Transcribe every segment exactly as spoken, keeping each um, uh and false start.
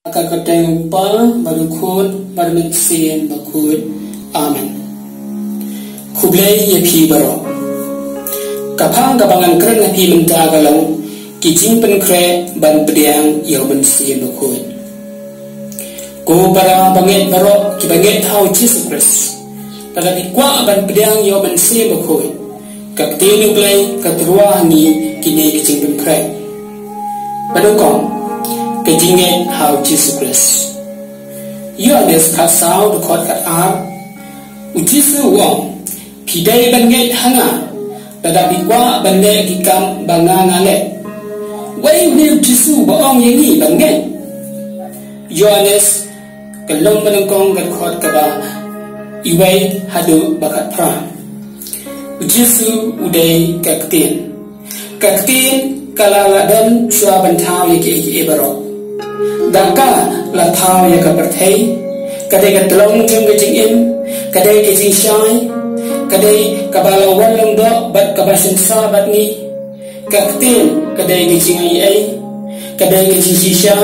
Ha ka kyrteng u Kpa bad u Khun bad u Mynsiem Bakhuid. Amen. Khublei ïa phi baroh. Ka phang kaba ngan kren ha phi mynta ka long ki jingpynkhreh ban pdiang ïa u Mynsiem Bakhuid. Ko para bangeit baroh kiba ngeit ha u Jisu Khrist, lada phi kwah ban pdiang ïa u Mynsiem Bakhuid, ka ktien u Blei ka tyrwa ha ngi kine ki jingpynkhreh. Ba nyngkong, ka jingngeit ha u Jisu Khrist. Ïoannis khatsaw dkhot khatar, u Jisu u ong, phi dei ban ngeit ha nga, lada phi kwah ban leh ki kam ba nga nga leh. Wei une u Jisu ba ong ïa ngi ban ngeit? Ïoannis ka lynnong ba nyngkong ka dkhot kaba iwei haduh ba khatphra. U Jisu u dei ka ktien. Ka ktien ka la la don shuwa ban thaw ïa kiei kiei baroh. Da ka la thaw ïa ka pyrthei. Ka dei ka tlong jong ka jingim. Ka dei ka jingshai. Ka dei kaba la wan long doh bad kaba shynsa bad ngi. Ka ktien ka dei ka jingaiei, ka dei ka jingshisha,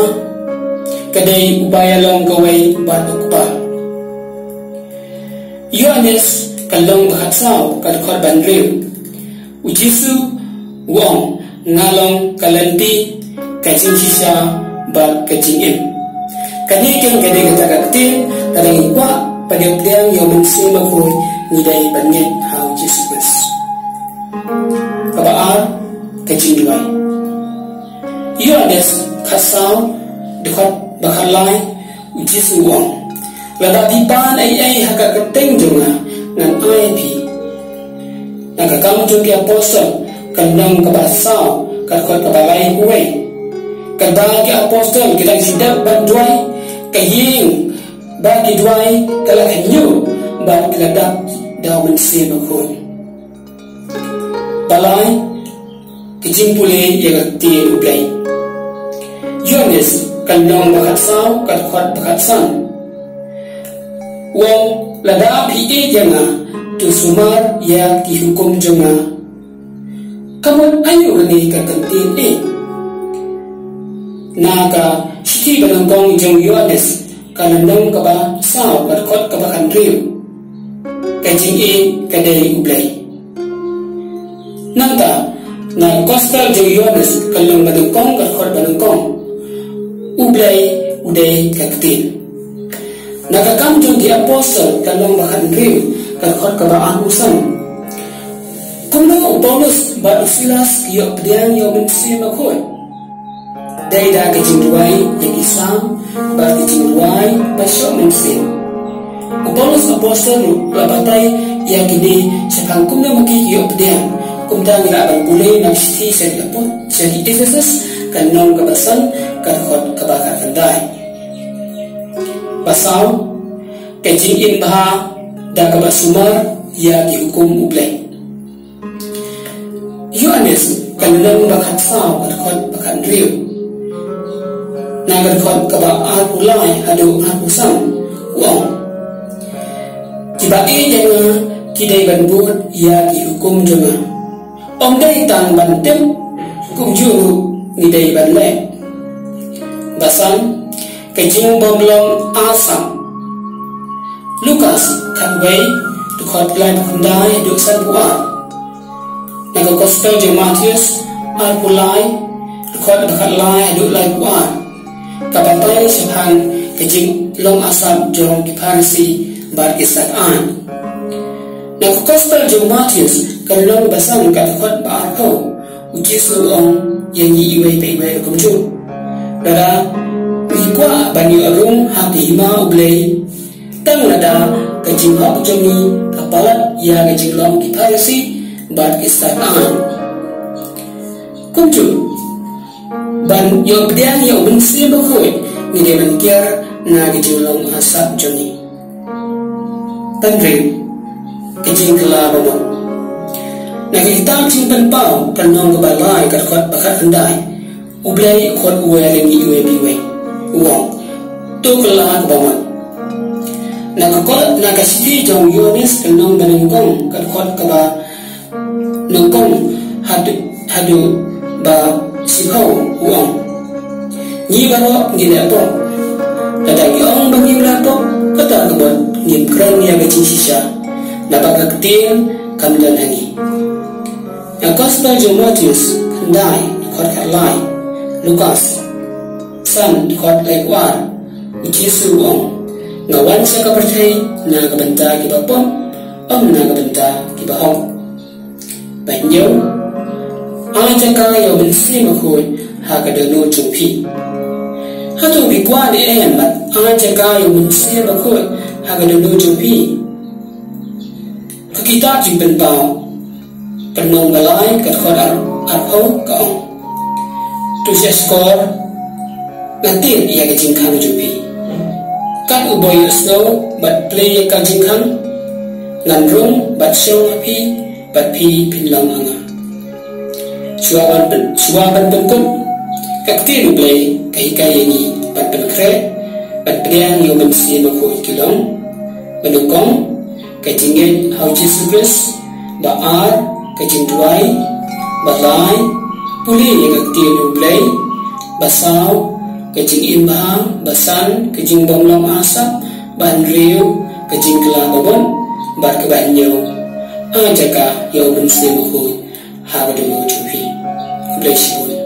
ka dei uba ïalong kawei bad u Kpa. Ïoannis ka lynnong ba khatsaw ka dkhot ba hynriew. U Jisu u ong, nga long ka lynti, ka jingshisha bad ka jingim. Kane keiñ ka dei kata ka ktien, lada ngi kwah ban ïa pdiang ïa u Mynsiem Bakhuid ngi dei ban ngeit ha u Jisu Khrist. Kaba ar, ka jingduwai. Ïoannis khatsaw dkhot ba khatlai, u Jisu u ong, lada phi pan ei ei ha ka kyrteng jong nga ngan ai phi. Na ka Kam jong ki Apostol ka lynnong kaba saw ka dkhot kaba lai uwei. Katba ki apostol ki dang shu dep ban duwai, ka ïing ba ki duwai ka la khynñiuh bad ki la dap da u Mynsiem Bakhuid. Ba lai, ka jingpule ïa ka ktien u Blei. Ïoannis ka lynnong ba khatsaw ka dkhot ba khatsan. U ong, lada phi ïeit ïa nga, to sumar ïa ki hukum jong nga. Ka mut aïu kane ka kyntien ïeit? Na ka shithi ba nyngkong jong u Ïoannis ka lynnong kaba saw ka dkhot kaba khathynriew. Ka jingïeit ka dei u Blei. Nangta, na ka Gospel jong u Ïoannis ka lynnong ba nyngkong ka dkhot ba nyngkong. U Blei u dei ka ktien. Na ka Kam jong ki Apostol ka lynnong ba khathynriew ka dkhot kaba arphew san. Kumno u Paulus bad u Silas ki ïoh pdiang ïa u Mynsiem Bakhuid? Dei da ka jingduwai ïa ki salm bad ka jingduwai ba shoh mynsiem. U Paulus Apostol ruh u la batai ïa kine shaphang kumno ma ki ki ïoh pdiang. Kumta ngi lah ban pule na ka shithi sha ki Apo-, sha ki Ephesus ka lynnong kaba san ka dkhot kaba khatkhyndai. Ba saw, ka jingim bha da kaba sumar ïa ki hukum u Blei. Ïoannis ka lynnong ba khatsaw ka dkhot ba khathynriew. Na ka dkhot kaba arphew lai haduh arphew san u ong, kiba ïeit ïa nga ki dei ban bud ïa ki hukum jong nga. Ym dei tang ban tip, kumjuh ruh ngi dei ban leh. Ba san, ka jingbymlong arsap. Lukas khatwei dkhot laiphew khyndai haduh sanphew ar. Na ka Gospel jong u Mathaios arphew lai dkhot ba khatlai haduh laiphew ar. Ka batai shaphang ka jinglong arsap jong ki Pharisi bad ki Saddukei. Na ka Gospel jong u Mathaios ka lynnong ba san ka dkhot ba arphew, u Jisu u ong ïa ngi iwei pa iwei ruh kumjuh. Lada ngi kwah ban ïoh rung ha ka hima u Blei, tang lada ka jinghok jong ngi ka palat ïa ka jinglong ki Pharisi bad ki Saddukei. Kumjuh, ban ïoh pdiang ïa u Mynsiem Bakhuid ngi dei ban kiar na ka jinglong arsap jong ngi. Ba hynriew, ka jingkylla ba mut. Na ka kitab Jingpynpaw ka lynnong kaba lai ka dkhot ba khatkhyndai. U Blei u khot uwei ïa ngi iwei pa iwei. U ong, to kylla kaba mut. Na ka kot, na ka shithi jong u Ïoannis ka lynnong ba nyngkong ka dkhot kaba nyngkong haduh, haduh ba shiphew u ong, ngi baroh ngi leh pop. Lada ngi ong ba ngim lah pop, kata ka mut ngim kren ïa ka jingshisha, naba ka ktien kam don ha ngi. Ïa ka Gospel jong u Mathaios khyndai, dkhot khatlai, Lukas san, dkhot laiphew ar, u Jisu u ong, nga wan sha ka pyrthei na ka bynta kiba pop, ym na ka bynta kiba hok. Bad hynñiew, ai jaka ïa u Mynsiem Bakhuid ha ka dohnud jong phi. Hato phi kwah ne em ban ai jaka ïa u Mynsiem Bakhuid ha ka dohnud jong phi? Ka kitab Jingpynpaw, ka lynnong ba lai, ka dkhot ar, arphew ka ong, to sha shkor, ngan tied ïa ka jingkhang jong phi. Kat u boi ïohsngew bad plie ïa ka jingkhang, ngan rung bad shong ha phi, bad phi phin long ha nga. Shuwa ban pyn, shuwa ban pynkut, ka ktien U Blei ka hikai ïa ngi ban pynkhreh bad pdiang ïa u Mynsiem Bakhuid ki long: ba nyngkong, ka jingngeit ha u Jisu Khrist; ba ar, ka jingduwai; ba lai, pule ïa ka ktien U Blei; ba saw, ka jingim bha; ba san, ka jingbym long arsap; ba hynriew, ka jingkylla ba bun; bad kaba hynñiew, ai jaka ïa u Mynsiem Bakhuid ha ka dohnud jong phi. Khublei shibun.